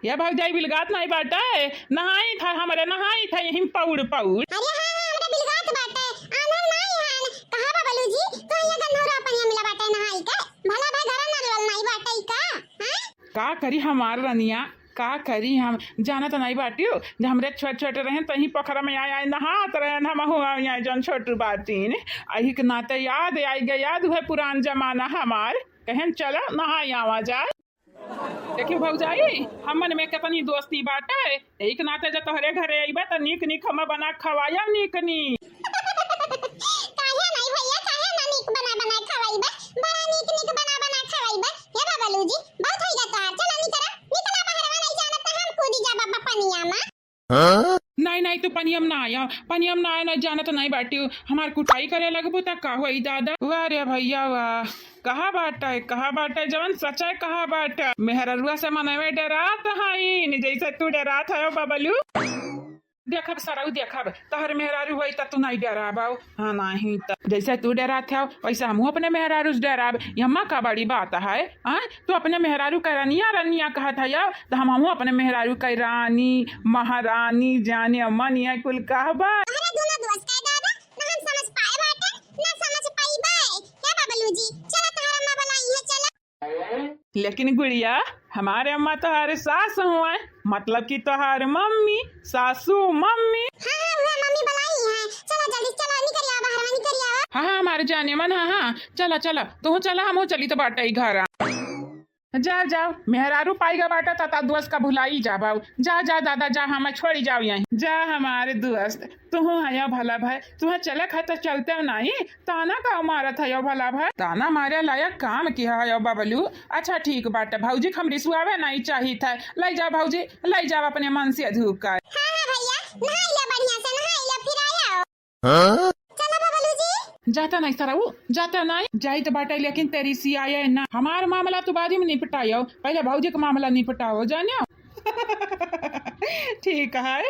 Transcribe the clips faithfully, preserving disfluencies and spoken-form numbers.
ये भौजाई बिलगात नाई बाटे, नहाई था हमरे, नहाई था यहीं पौड़ पौड़। अरे हाँ, हाँ, हमरे बिलगात बाटे, आन्हर नाई हन। कहाँ बबलू जी, तो यहाँ गन्हौरा पनिया मिला बाटे नहाई के? भला भाई घरा नलवल नाई बाटे का? हैं? का करी हमार रनिया, का करी हम, जानत नाई बाटियो, जब हमरे छोट छोट रहेन तहीं पोखरा में आए आए नहात रहेन, हमहू आए आए जौन छोटू बाटिन। अही के नाते याद आई गए, याद हुए पुरान जमाना हमार, कहेन चलो नहाई आवा जाए। देखियो भौजाई, हमन में केतनी दोस्ती बाटे, एक नाते जब तोहरे घरे अइबे त नीक नीक हमें बना खवाया नीक नीक। काहे नहीं भैया, काहे ना नीक बना बना खवाइबे, बड़ा नीक नीक बना बना खवाइबे। हे बबलू जी, बहुत होई जाता है, चलो निकला, निकला बहरवा, नहीं जानत त हम कूदी जाबा पनिया में। हाँ? नहीं, नहीं, तू पनियम ना आया, पनियम ना आया, नहीं जानत नहीं बाटियो, हमार कुटाई करे लगबू त का होई दादा? वाह रे भैया वाह, कहा बाटा है, कहा बाटा है, जवन सच है कहा बाटा। मेहररुआ से मनवे डरात हईन, जैसे तू डरात है बबलू। देखब सरऊ देखब, तोहर मेहरारू होई त तू नहीं डराबो। हाँ, नाही त जैसे तू डरात हो, वैसे हमहू अपने मेहरारू से डराब। यम्मा का बड़ी बात है, हाँ? तू अपने मेहरारू का रनिया, रनिया कहत है, अब त हमहू अपने मेहरारू का रानी, महारानी, जाने अम्मा निया कुल कहबा। अरे दोनों दोस्त का दादा, ना हम समझ पाए बाटे, ना समझ पाइबे। क्या बबलू जी, चला तोहर अम्मा बुलाई है, चला। लेकिन गुड़िया, हमारे अम्मा तोहार सास हुआ, मतलब कि तोहार मम्मी, सासू मम्मी। हाँ, हाँ, वह मम्मी बुलाई है। चला जल्दी, चला, निकल आवा बाहर, निकल आवा। हाँ, हाँ, हमारे जाने मन, हाँ, हाँ, चला, चला, तू चला, हम चली तो बाटे ही घर। जाओ, जाओ, मेहरारू पाई गा बाटा, ता, ता दोस्त का भुलाई जाबाऊ। जा, जा, दादा, जा, हमें छोड़ी जाओ यहीं। जा, हमारे दोस्त, तुहू हया भला भाई, तुहे चले खातिर चलते नहीं, ताना का मारत हयो भला भाई? ताना मारे लायक काम किहा हयो बबलू। अच्छा ठीक बाटे भौजी, हम रिसुआवे नहीं चाहित है। लै जाओ भौजी, लै जाओ अपने मन से धूप का। हाँ, हाँ भैया, नहाई ले बढ़िया से, नहाई ले, फिर आया। हाँ? चला बबलू जी। जाता नहीं सरऊ, जाता नहीं। जाइत बाटे लेकिन तेरी सियाए ना। हमार मामला तू बाद में निपटायो, पहले भौजी का मामला निपटाओ, जानियो। ठीक है।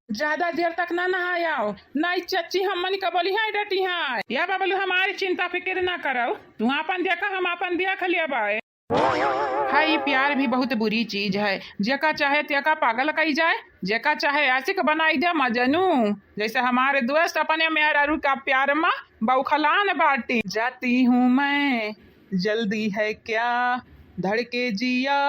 ज्यादा देर तक ना नहायाओ, नाई चच्ची हमन का बोली है डटी है। या बबलू हमारी चिंता फिक्र ना करो, तू आपन देखा हम आपन देख लेबाए। है, ई प्यार भी बहुत बुरी चीज है, जेका चाहे तेका पागल कई जाए, जेका चाहे आशिक बनाई दे मजनू। जैसे हमारे दोस्त अपने मेहरारू का प्यार मा बौखलान बाटी। जाती हूँ मैं, जल्दी है क्या, धड़के जिया,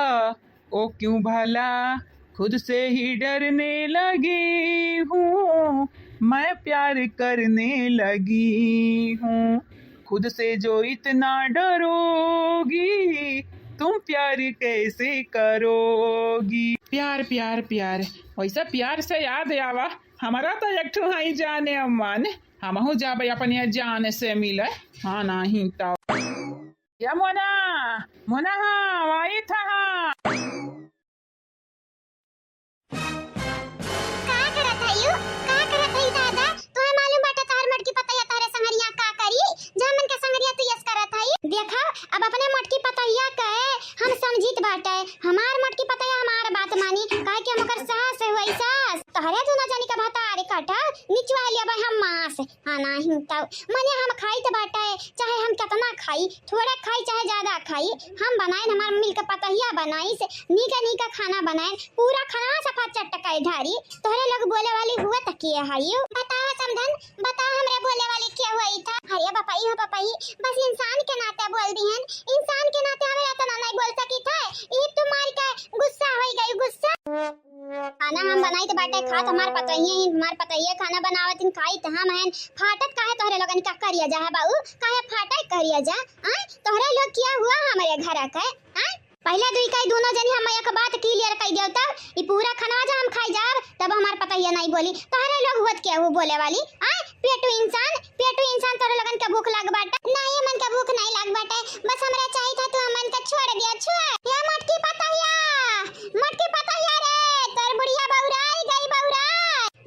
ओ क्यों भला खुद से ही डरने लगी हूँ, मैं प्यार करने लगी हूँ। खुद से जो इतना डरोगी, तुम प्यार कैसे करोगी? प्यार, प्यार, प्यार। वैसे प्यार से याद आवा, हमारा तो एक ठो हई जाने अम्मान, हमहू जाबे अपने जान से मिले। हाँ, नहीं तो। या मोना, मोना, हाँ, आई था, हाँ। का करत हयू? का करत हई दादा? तोहे मालूम बाटे तोहर मोटकी पतैया तोहरे संगरिया का करी? जा मन के संगरिया तू यस करत हई। देखा, अब अपने मोटकी पतैया के हम समझित बाटे। हमार मोटकी पतैया हमार बात मानी, काहे कि हम ओकर सास हई सास। तोहरे दुनो जनी के भतार काटा, निचवा लेबे हम मांस। हाँ, नाही तब मने हम खाइत बाटे, चाहे हम केतना खाई, थोड़ा खाई चाहे ज्यादा खाई, हम बनाइन, हमार मिल के पतहिया बनाइस, नीक नीक खाना बनाइन, पूरा खाना सफा चट के ढारी। तोहरे लोग बोले वाली हुआ त के हयू? बताओ समधन, बताओ हमरे बोले वाली के हुआ था? अरे बपई हो बपई, बस इंसान के नाते बोल दिहन, इंसान के नाते हम एतना नहीं बोल सकी थे। ई तू मार के गुस्सा होई गई, गुस्सा। खाना हम बनाइत बाटे, खात हमार पतोहिए ही, हमार पतोहिए खाना बनावत हिन, खाइत हम हन। फाटत काहे तोहरे लोगन का करिया जा है बाऊ? काहे फाटे करिया जा? आय? तोहरे लोग किया हुआ हमरे घर के? आय? पहले दुई कई दोनों जनी हम एक बात clear कई देव, तब ई पूरा खनवा जा हम खाई जाब, तब हमार पतोहिए नहीं बोली। तोहरे लोग हुआ त के हू बोले वाली? आय? पेटू इंसान, पेटू इंसान, तोहरे लोगन के भूख लाग बाटे? नहीं, हमन के भूख नहीं लाग बाटे, बस हमरा चाहित है तू हमन के छोड़ दिया, छोड़। या मोटकी पतहिया, मोटकी पतहिया रे, तोर बुढ़िया बौराई गई, बौराई।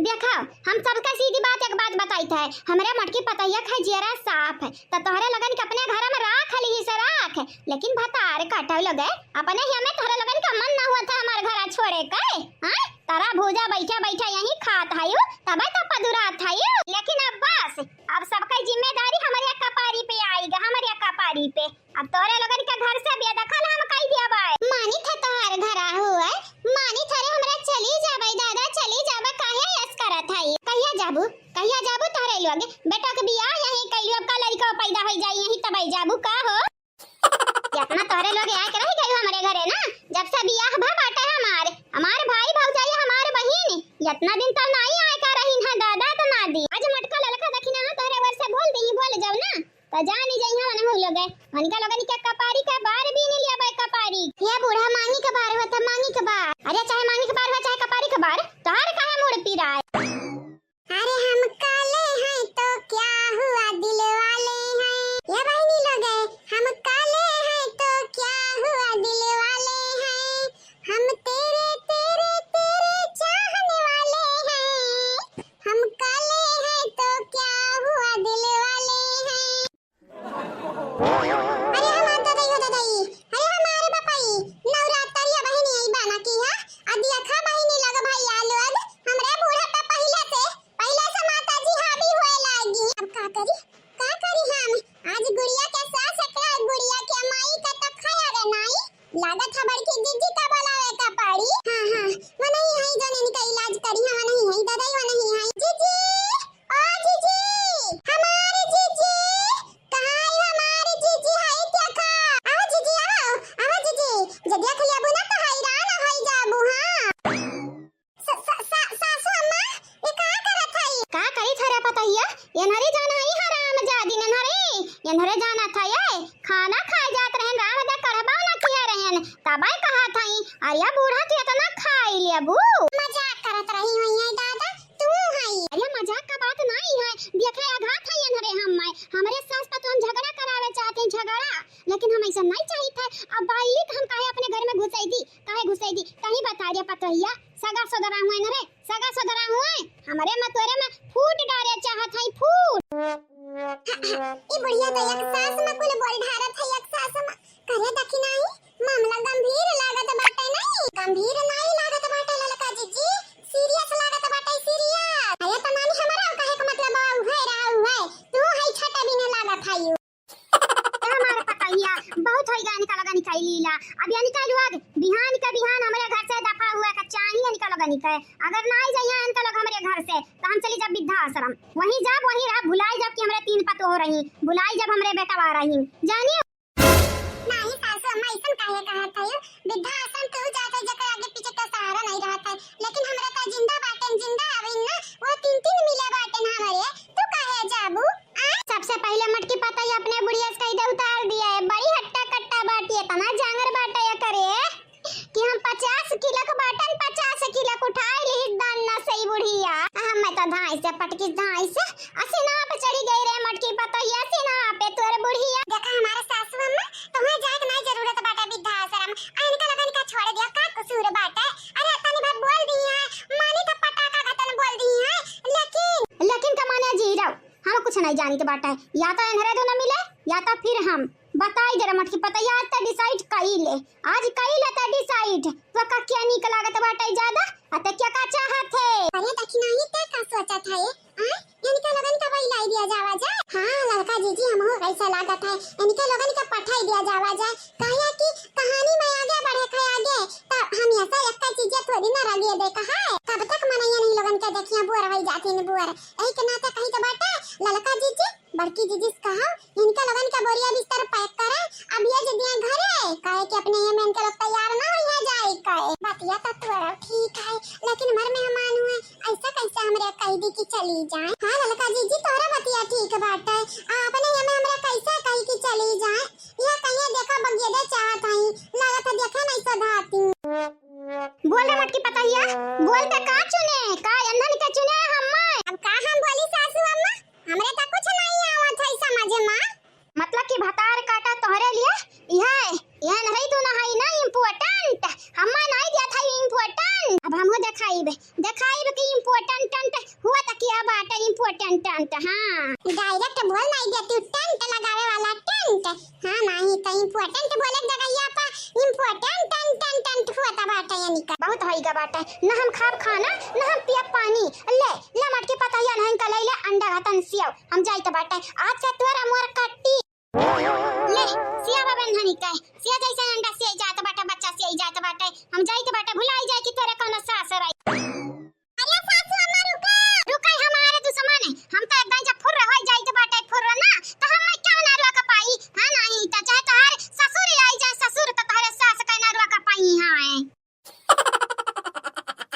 देखा, हम सबके सीधी बात एक बात बताइत है, हमरे मोटकी पतहिया के जियरा साफ है, त तोहरे लोगन के अपने घर में राख ली से राख, लेकिन भतार काटव लगे, अपने ही हमें तोहरे लोगन का मन ना हुआ था हमार घर छोड़े के, हाँ? तारा भूजा बैठा बैठा यहीं खात हयू, तबे तो पदुरात हयू। लेकिन अब बस, अब सबका जिम्मेदारी हमरे कपारी पे आएगा, हमरे कपारी पे। अब तोरे लोगन के घर से बेदखल हम कई दिया बाय। मानी था तोहार घरा हुए, अरे लोग आए के रह गई हमरे घरे ना, जब से बियाह भा बाटे हमार, हमार भाई भौजाई हमार बहिन इतना दिन तक नाई आए का रही ना दादा त ना दी। आज मटका ललका दखिना तोहरे वर से बोल दी, बोल जाओ ना। त जानी जइहा वनहु लोगे, वनिका लोगन के कपारी के बार बीन लिया बे कपारी। ये बूढ़ा मांगी के बार हुआ त मांगी के बार। अरे चाहे मांगी के बार हुआ चाहे कपारी के बार, तोहार काहे मूड़ पिराए? अरे हम काले हैं तो क्या हुआ दिल वाले हैं। ये बहिनी लोगे, हम काले हैं तो क्या हुआ दिल वाले हैं। हम तेरे, तेरे, तेरे चाहने वाले हैं। हम काले हैं तो क्या हुआ दिल वाले हैं। अरे हमार ददई हो ददई, अरे हमारे बपई, नवरात्रिया बहिनी आई बाना की है, आ दिया खा बहिनी लग भैया लोग, हमरे बूढ़ा पे पहिले से, पहिले से माता जी हावी हुए लागी। अब का करी, का करी हम? आज गुड़िया के सास एकरा गुड़िया के माई का तो खाया रे नाई, लागत है बड़की जीजी का बुलावे का पड़ी। हाँ, हाँ, वो नहीं है जो इनका इलाज करी, हाँ, वो नहीं है, ददई वो नहीं है। जीजी, ओ जीजी, हमारी जीजी, कहाँ है हमारी जीजी, है क्या खा? आओ जीजी, आओ, आओ जीजी, जदिया खियाबू ना तो हैरान हो जाबू, हाँ। स-, स-, स-, सासू अम्मा, ये का करत हई? का करी थरे पतहिया? एन्हरे जाना हई हराम जादी एन्हरे, एन्हरे जाना था ये, खाना खाए जात रहन राम दा कढ़बा ना किया रहन, तबे कहा थई, अरे बूढ़ा तू इतना खाई लेबू। मजाक करत रही हुई है दादा, तू हई। अरे मजाक का बात नहीं है, देखे आघात है एन्हरे हम मैं, हमरे सास पतोह हम झगड़ा करावे चाहते हैं, झगड़ा, लेकिन हम ऐसा नहीं चाहिए था। अब बाई तो हम काहे अपने घर में घुसाई दी, काहे घुसाई दी, कहीं बता दिया पतोहिया, सगा सोदरा हुए न रे, सगा सोदरा हुए, हमरे मतोरे में फूट डारे चाहत हई, फूट। ई बुढ़िया तो एक सांस में कुल बोल ढारत है, एक सांस में। करे दखिनाई, मामला गंभीर लागत बाटे नहीं? गंभीर नहीं लागत बाटे ललका जीजी, serious लागत बाटे, serious। अरे त मानी हमारा कहे के मतलब बा, उहे रहा, उहे। तू हई छटे बिने लागत हई। ए हमारे पतोहिया, बहुत होई गा इनका लोगन के लीला। अब इनका लोग बिहान के बिहान हमरे घर से दफा हुआ का चाही इनका लोगन के। अगर ना आई जाइए इनका लोग हमरे घर से, तो हम चली जब वृद्धाश्रम। वहीं जब, वहीं रह, भुलाई जब कि हमरे तीन पतोह रही, भुलाई जब हमरे बेटवा रही। जानिए। नहीं सासू अम्मा, ऐसन काहे कहत है? वृद्धाश्रम तू जात है, जेकर आगे पीछे का सहारा नहीं रहत है, लेकिन हमरे तो जिंदा बाटेन, जिंदा हवीन ना, वो तीन तीन मिले बाटेन हमरे, तू काहे जाबू? आ? सबसे पहले मटकी पतोहिया अपने बुढ़िया से कह दे उतार दिया है, बड़ी हट्टा कट्टा बाटी है, इतना जांगर बाटा या करे कि हम पचास किलो के बाटन, पचास किलो के उठाई ली दान ना सही बुढ़िया। हम मैं तो धाई से पटकी धाई से असीना पे चढ़ी गई रे मटकी पतोहिया, असीना पे तोर बुढ़िया। देखा हमारे सासू अम्मा, तुम्हें जाए के नहीं जरूरत बाटे वृद्धाश्रम, आ इनका लगन का छोड़ दिया, का कसूर बाटे? अरे तनी बात बोल दी है, मानी तो पटाखा घतन बोल दी है, लेकिन लेकिन का माने जीरो, हम कुछ नहीं जानित बाटे, या तो इन्हरे दोनों मिले या तो फिर हम। बताई जरा मटकी पतोहिया, आज तो decide कई ले, आज कई ले तो decide। तो का क्या नीक लागत बाटे ज्यादा, आ तो क्या का चाहत है? अरे दखिनाही ते का सोचत है? आ? इनके लोगन का वही लाई दिया जावा जाए। हाँ, ललका जीजी, हमहू कैसा लागत है, इनके लोगन का पठाई दिया जावा जाए। काहे कि कहानी में आगे बढ़े के आगे, तो हमेशा एक चीजें थोड़ी ना रहिए देखा है। कब तक मनैया नहीं लोगन के देखिया बुअर वही जाती न बुअर। यही के नाते कही तो बाटे, ललका जीजी, बड़की जीजी से कहो, इनके लोगन के बोरिया बिस्तर pack करे, अब ये जदिया घरे, काहे कि अपने ये में इनके लोग तैयार ना हुई है जाए के। बतिया तो तोरा ठीक है, लेकिन हमार मेहमान हुए, ऐसा कैसे हमरे कह दी कि चली जाए? हाँ ललका जीजी, तोहरा बतिया ठीक बाटे। आ अपने ये में हमरा कैसे कही कि चली जाए? यह कहिए देखा बगिए दे चाहत हई, लागत है देखे नहीं सधाती। बोल रे मटकी पतोहिया, बोल बे का चुने? का एन्हन के चुने हम्मे? अब का हम बोली सासू अम्मा? हमरे तो कुछ नहीं आवत है समझ में। मतलब कि भतार काटा तोहरे लिए, यह, यह नहीं तू ना है ना important, हम्मा नहीं दिया था important। अब हमहू देखाइब, देखाइब कि important टंट हुआ त क्या बाटे important टंट। हाँ। Direct बोल नहीं देती, tent लगावे वाला tent। हाँ, नहीं तो important बोले जगहिया पर important टंट, टंट, टंट हुआ त बाटे यानी का। बहुत होइगा बाटे, न हम खाब खाना, न हम पियब पानी। ले, ले मटकी पतोहिया नहीं का ले ले अंडा घतन सेव। हम जाइत बाटे, आज से तोरा मोर कट्टी। ले, सिया बाबा नहीं कहे, सिया जैसे अंडा सियाई जात बाटे, बच्चा सियाई जात बाटे। हम जाइत बाटे, भुलाई जाए कि तोरे